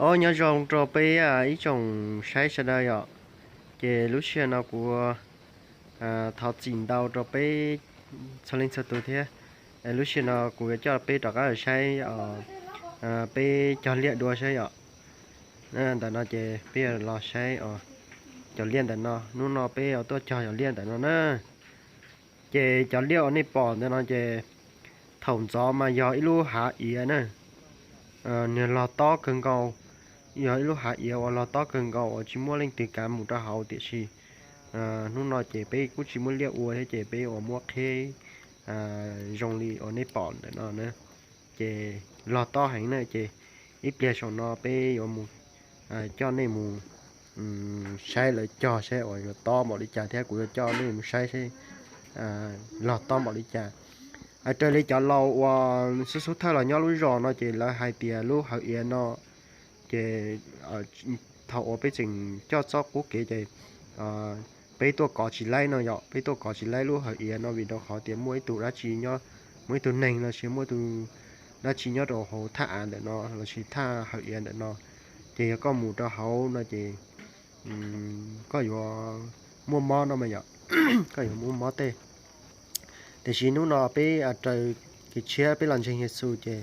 Au, nyob zoo rau peb ib tsoom saib sawv daws yom. Ces lub sij hawm no kuv thov txim ntau rau peb txhua leej txhua tus thiab. Lub sij hawm no kuv yuav coj peb rov qab los saib peb cog liaj dua saib yom. Ntawm no ces peb yuav los saib cov liaj ntawm no. Hnub no peb yuav tuaj cog cov liaj ntawm no na. Ces cov liaj uas nej pom ntawm no ces thaum ntxov mas yog ib lub hav iav na, nws log tob kawg nkaus, yog ib lub hav iav uas log tob kawg nkaus uas tsis muaj leej twg kav mus rau hauv, tiam sis hnub no ces peb kuj tsis muaj liaj ua thiab ces peb uas muab qhib zoo li uas nej pom ntawm no na. Ces log tob heev na, ces ib pliag saum no peb yuav mus coj nej mus saib lawv cog saib uas yuav tob npaum li cas thiab kuv yuav coj nej mus saib saib log tob npaum li cas. Raws li cov laus uas xub xub thawj los nyob lub zos no ces lawv hais tias lub hawv iav no ces thaum uas peb tseem coj txoj qub kev ces peb tuaj kov tsis laib no yom, peb tuaj kov tsis laib lub hawv iav no vim rau qhov tias muaj ib tug dab tsi nyob, muaj ib tug neeg los sis muaj ib tug dab tsi nyob rau hauv thaj av ntawm no los sis thaj hawv iav ntawm no, ces yog koj mus rau hauv no ces koj yuav muaj mob no mas yom, koj yuav muaj mob tej. Tiam sis hnub no peb raws kev tshiab peb los ntseeg Yexus ces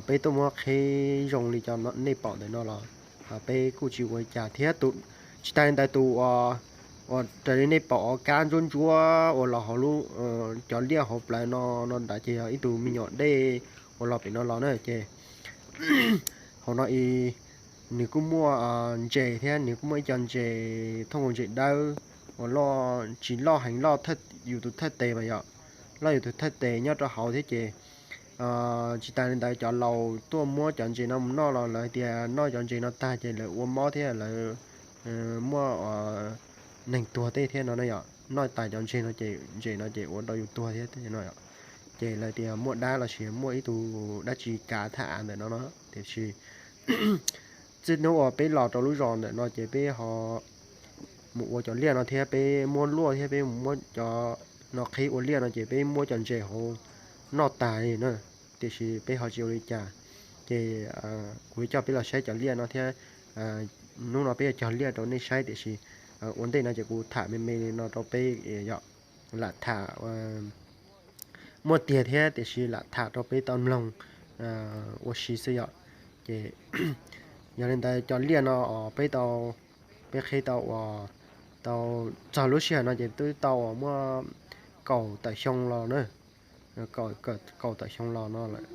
peb tuaj muab qhib zoo li cov nej pom ntawm no los peb kuj tsis ua li cas thiab. Tsis tas li ntawd tus uas raws li nej pom uas kab ntsuab ntsuab uas los hauv lub cov liaj hauv plawv no no ntawd ces yog ib tug me nyuam dej uas los pem no los na ces hauv no nws kuj muaj ntses thiab, nws kuj muaj ib co ntses thooj ntses dawb uas loj, tsis loj heev, loj yus tus thawj tes mas yom, loj yus tus thawj tes nyob rau hauv thiab ces tsis tas li ntawd cov laus tuaj muab cov ntses no mus noj los lawv tias noj cov ntses no tag ces lawv ua mob thiab lawv muaj neeg tuag tej thiab no na yom. Noj tas cov ntses no ces ntses no ces ua rau yus tuag thiab no yom. Ces lawv tias muaj dab los sis muaj ib tug dab tsi kav thaj av ntawm no no, tiam sis txij hnub uas peb los rau lub zos ntawm no ces peb ho mus ua cov liaj no thiab peb muab luaj thiab peb mus muab cov no qhib ua liaj no ces peb muab cov ntses hauv noj tas li na, tiam sis peb ho tsis ua li cas. Ces kuv coj peb los saib cov liaj no thiab. Hnub no peb yuav cog liaj rau nej saib tiam sis ua ntej no ces kuv tham me me li no rau peb yom, lam tham muaj tiag thiab tiam sis lam tham rau peb tau mloog ua si xwb yom. Ces yog li ntawd cov liaj no peb tau, peb qhib tau uas tau txog lub sij hawm no ces twb tau uas muaj kaum tawm xyoo los na, kaum tawm xyoo los no lawm.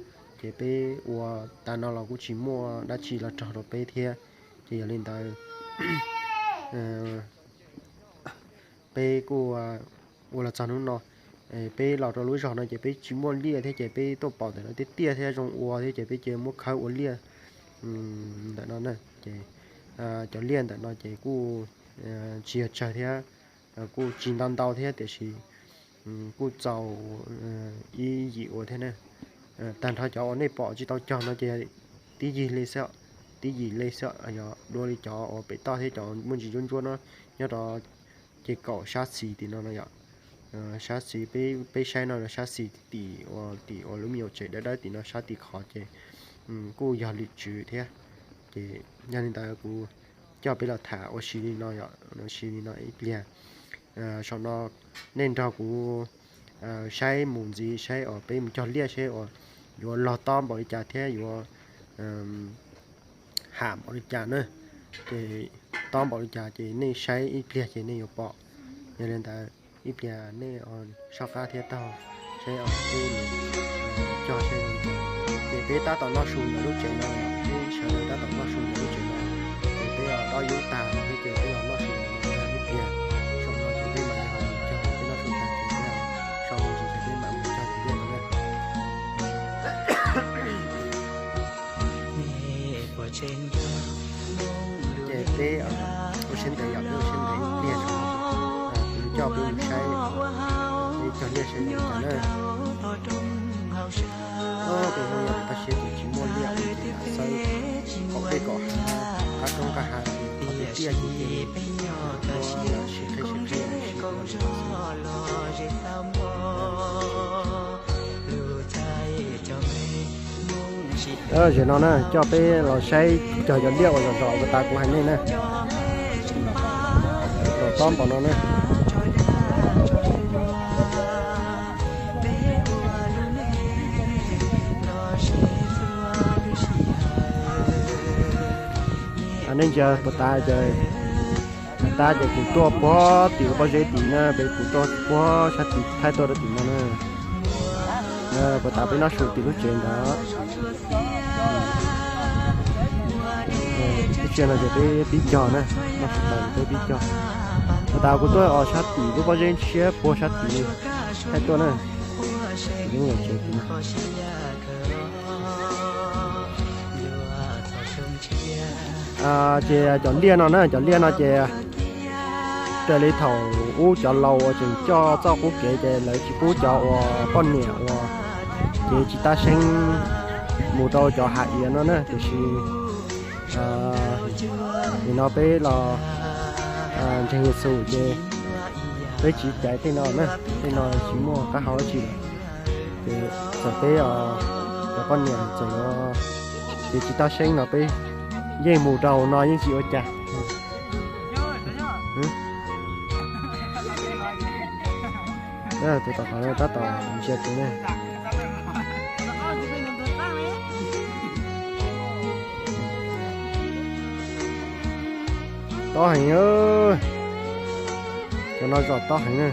Ces peb ua tas no los kuj tsis muaj dab tsi los raug rau peb thiab. Ces yog li ntawd peb kuj ua los txog hnub no, peb los rau lub zos no ces peb tsis muaj liaj thiab ces peb tuaj pom ntawm no tiaj tiaj thiab zoo ua thiab ces peb cia muab khawb ua liaj ntawm no na. Ces cov liaj ntawm no ces kuj tsis yog tsawg thiab, kuj tsis ntau ntau thiab tiam sis kuj txaus ib yim ua thiab na. Tag nrho cov uas nej pom tsis tau cog no ces tib yig li xwb, tib yim li xwb, yog dua li cov uas pem toj thiab cov muaj ntsis ntsuab ntsuab no nyob rau ces kaum sab xis tim no no yom. Sab xis peb saib no sab xis tim uas tim uas lub me nyuam tsev dawb dawb tim no sab tim qhov ces kuj yog lwm tswv thiab. Ces yog li ntawd kuv coj peb los tham ua si li no yom, ua si li no ib pliag. Saum no nej nrog kuv saib mus ntxiv saib uas peb mus cog liaj saib uas yuav log tob npaum li cas thiab yuav ham npaum li cas na. Ces tob npaum li cas ces nej saib ib pliag ces nej yuav pom. Yog li ntawd ib pliag nej soj qab thiab taug saib uas peb mus cog saib li cas. Ces peb tab tom noj su ntawm lub tsev no, peb sawv daws tab tom noj su ntawm lub tsev no. Ces peb los dob yub tag thiab ces peb los noj su ntawm no tag ib pliag. Saum no ces peb mam li ho mus cog, peb noj su tag ces peb so mus ces peb mam mus cog cov liaj no na. Ces peb ua siab ntev yom, peb ua siab ntev ib pliag saum no, kuv coj peb mus saib peb cog liaj saib zoo li cas na. Tus hnub no tag siab ces tsis muaj liaj ua ces xawb kaum dej kaum hav, qab roob qab hav, qhov tiaj tiaj ces muaj sib qheb sib qheb. Zaum no na coj peb los saib cog cov liaj uas zom zaws uas tas kuv hais nej na. Los tob npaum no na. Nej ntsia puas tas ces, tas ces kuv tuaj puag tim lub pob zeb tim na, peb kuv tuaj puag sab tim thaij tuaj rau tim no na. Puas tas peb noj su tim lub tsev ntawd. Ib tsia no ces peb pib cog na, noj su tas peb pib cog. Puas tas kuv tuaj os sab tim lub pob zeb siab puag sab tim thaij tuaj na. Ces cov liaj no na, cov liaj no ces raws li thaum ub cov laus uas tseem coj txoj qub kev ces lawv tsis pub cov uas poj niam uas kev tsis tab seeb mus rau cov hav iav no na, tiam sis nim no peb los ntseeg Yexus ces peb tsiv caiv tej no na, tej no tsis muaj qab hau dab tsi lawm. Ces txawm peb cov poj niam txawm kev tsis tab seeb no peb yeej mus rau hauv no yeej tsis ua cas. Tus tom qhov no tab tom ntsia kuv ne. Tob heev, cov no zom tob heev na.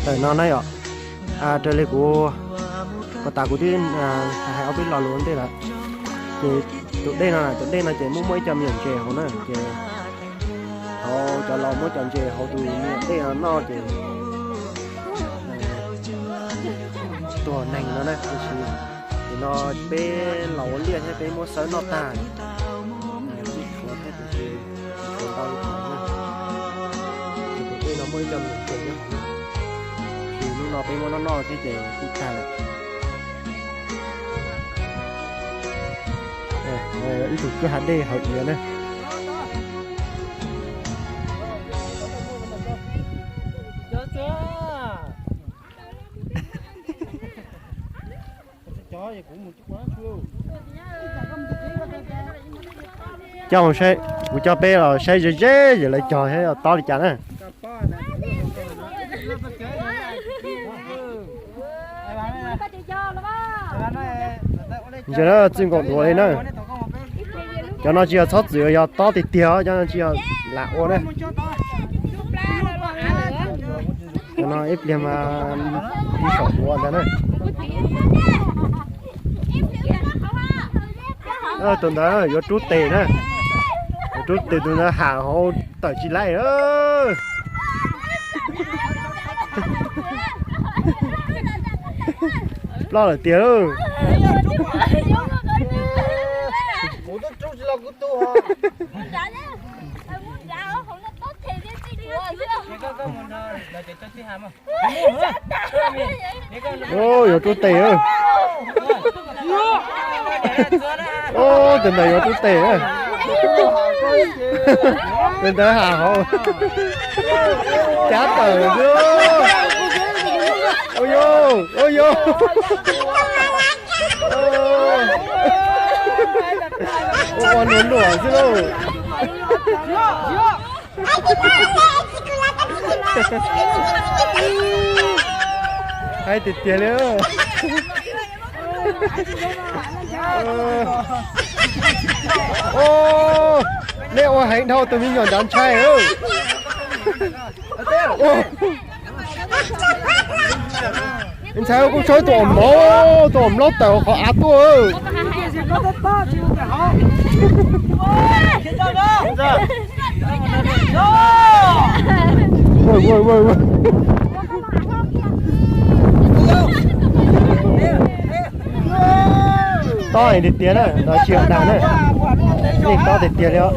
Tawm no na yom, raws li kuv, puas tas kuv twb hais ob peb lo lus ua ntej lawm, ces tus dej no, tus dej no ces muaj muaj ib co me nyuam ntses hauv na, ces hauv cov laus muab cov ntses hauv tus me nyuam dej no noj ces tuag neeg no na, tiam sis nim no peb los ua liaj thiab peb muab xawb noj tag, tshuav thiab tiam sis tshuav ntau li qhov na. Ces tus dej no muaj ib co me nyuam ntses nyob hauv na, ces hnub no peb muab noj noj thiab ces kuj tag lawm. Ib tug kwj hav dej hauv iav na. Coj, kuv coj peb los saib ze ze yam lawv cog thiab tob li cas na. Ntsia na, txij nkaus duav li na. Cov no tsis yog txhob txwm, yog tob tiag tiag, cov no tsis yog lam ua na. Cov no ib pliag mas ib saum duav ntag na. Tus ntawd yuav rub tes na, yuav rub tes, tus ntawd ham hauv tawm tsis laij. Ploj lawm tiag lauj. Yuav rub tes. Tus ntawd yuav rub tes. Tus ntawd ham hauv, cab tawm xwb. Ua yog, ua yog. Ua ua luam luam xwb lauj. Haib tiag tiag li. Nej ua heev dhau tus me nyuam nrad ntshai. Ntshai kuj tshawb tus uas mlauj, tus uas mlauj tawm qhov av tuaj. Tob tiag tiag na, no tsis yog dag na. Nej tob tiag tiag li os.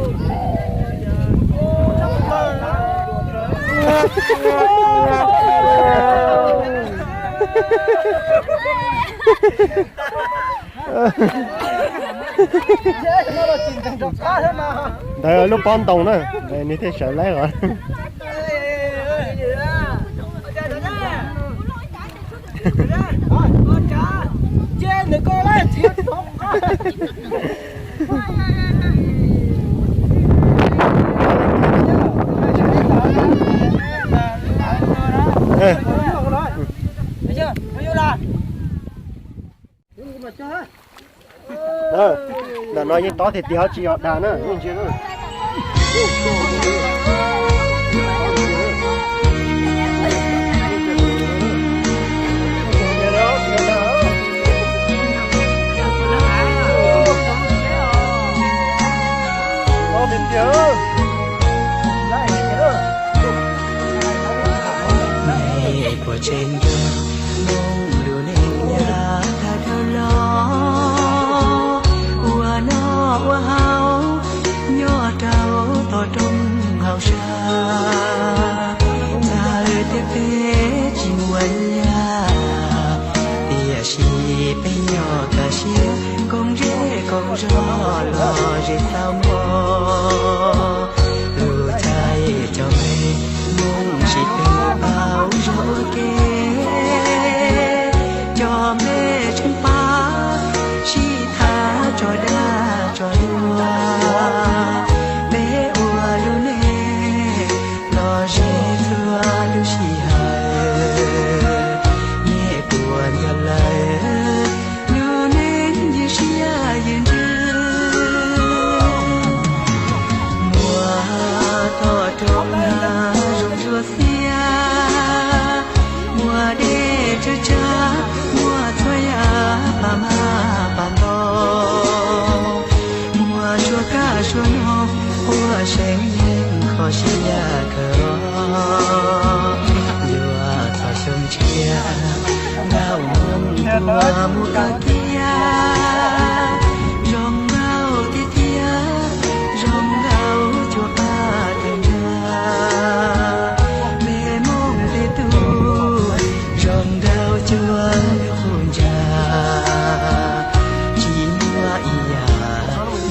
Ntawd lub pob ntoo na, nws thiaj sawv laib os. Ntawm no yeej tob tiag tiag, tsis yog dag na, yeej ntsia na. Puas tseem nco Hmoob lub neej yav tag dhau los, ua noj ua haus nyob rau tom roob hauv sab, txawm tias peb tsis muaj nyiaj, tiam sis peb nyob kaj siab koom zej koom zos los zem tau muaj. Lub caij cov me Hmoob sib tw pauv zog ua ke, cov me tseem pab sib tham tso dag tso luag. Peb ua lub neej los ze txhua lub sij hawm, nej puas nco lawm lub neej ywj siab ywj ntsws. Muaj toj roob na zoo zuag xiab, muaj dej tsawg tsawg, muaj txhua yam pam mab pam ntoo, muaj suab kab suab noog, ua seev yeej kho siab kawg. Yuav txog xyoo tshiab, nkauj Hmoob tuaj mus kawm kiab, zoo nkauj tiag tiag, zoo nkauj cuag paj tes nra. Peb Hmoob tej tub, zoo nkauj cuag lub qub ntsa, tsis muaj ib yam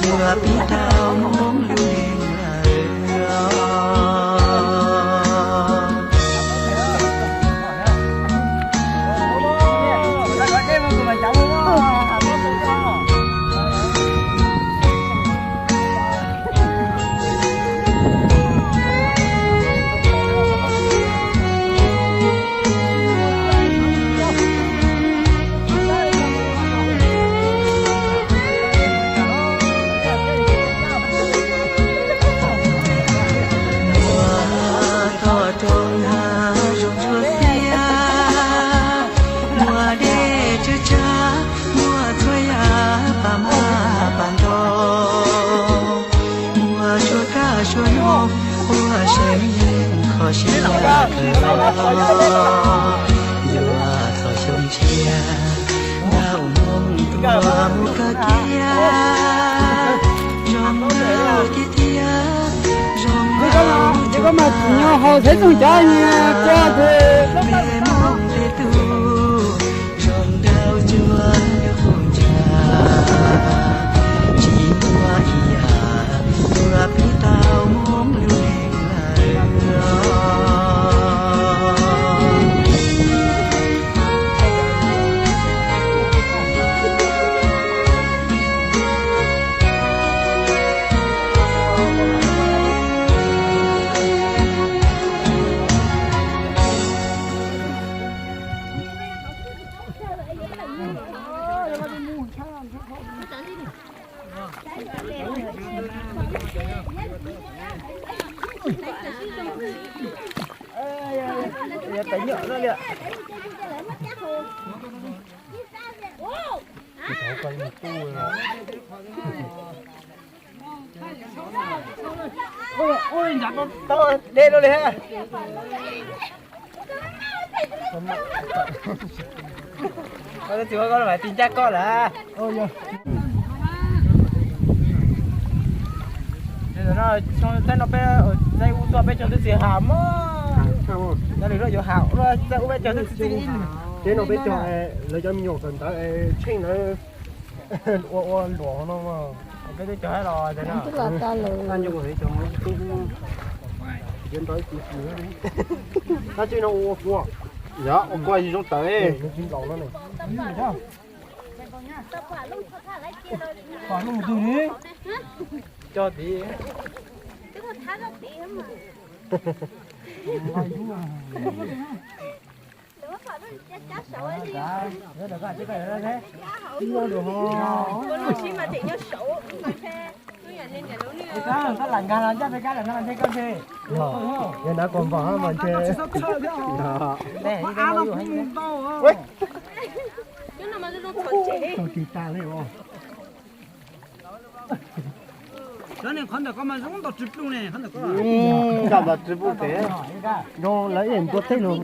yuav pib tau Hmoob lub neej lawm. Muaj toj roob na zoo zuag xiab, muaj dej tsawg tsawg, muaj txhua yam pam mab pam ntoo, muaj suab kab suab noog, ua seev yeej kho siab kawg. Yuav txog xyoo tshiab, nkauj Hmoob tuaj mus kawm kiab, zoo nkauj tiag tiag, zoo nkauj cuag paj tes nra. Peb Hmoob tej tub, zoo nkauj cuag lub qub ntsa, tsis muaj ib yam yuav pib tau Hmoob lub neej lawm. Ua, ua ntshav tau dej dua li ha. Koj twb tsis ua koj los mam ti ncaj koj lawm. Thaum no peb txaij ub tuaj peb cov twb txiv has mog. Cov lwm lub yuav haum, ua peb cog txi txi li. Ces no peb cog lawv cov me nyuam kawm ntawv tsheej lawv ua ua luam no. Peb twb cog los. Tab sis no ua kua, yog ua kua yus zoo tawv. Cog tid. Yog nav kom npam mas ntshe. Tsis tas li os. Cov niag qhov ntawm koj mas zoo nto tsis pluj ne, qhov ntawm koj. Nto tsis pluj tes. Zoo lawv ib ntua teb lug.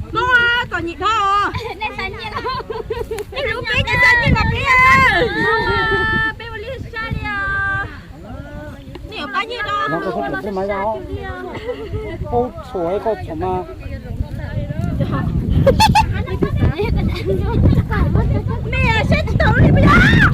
Hnub kom nyim dhau. Nej lub peb tsis txawj nyiaj nkaus peb, peb ua li sab li os. Nej yuav pab nyiaj rau. Pub txhuam koj txhuam mas. Nej saib tsis taus li puas yog?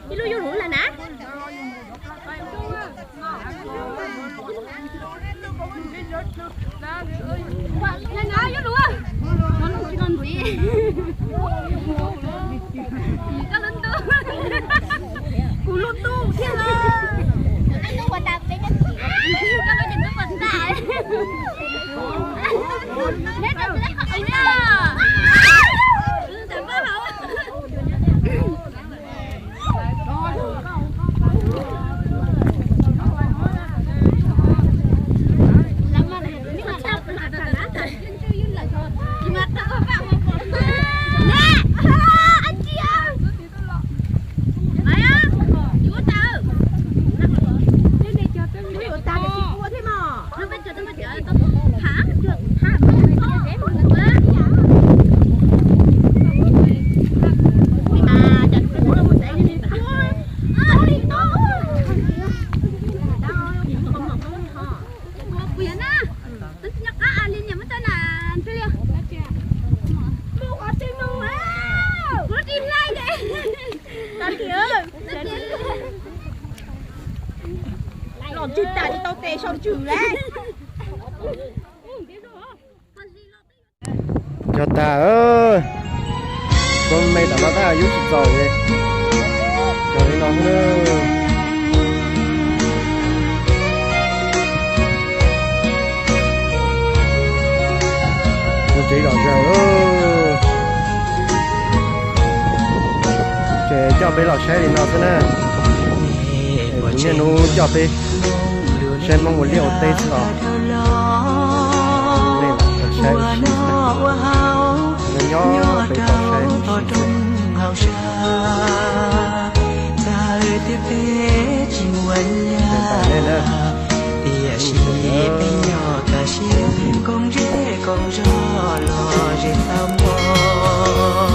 Ib lub yuj lub lawm na. Kuv lub ntuj thiab los. Koj lub ntuj puas tas? Neb rau kuv lub qhov qees na. Los tsis tas li tau tes sau tswm lawm. Cog tas, koj me tam no tab yub tsis txaus li. Cog li no xwb. Mus tsev zom zaws. Ces coj peb los saib li no xwb na. Kuv niaj hnub coj peb saib Hmoob ua liaj ua teb xwb os. Nej los saib ua si xwb. Nyob nyob peb los saib ua si xwb. Tiam sis peb nyob kaj siab koom zej koom zog los zem tau muaj.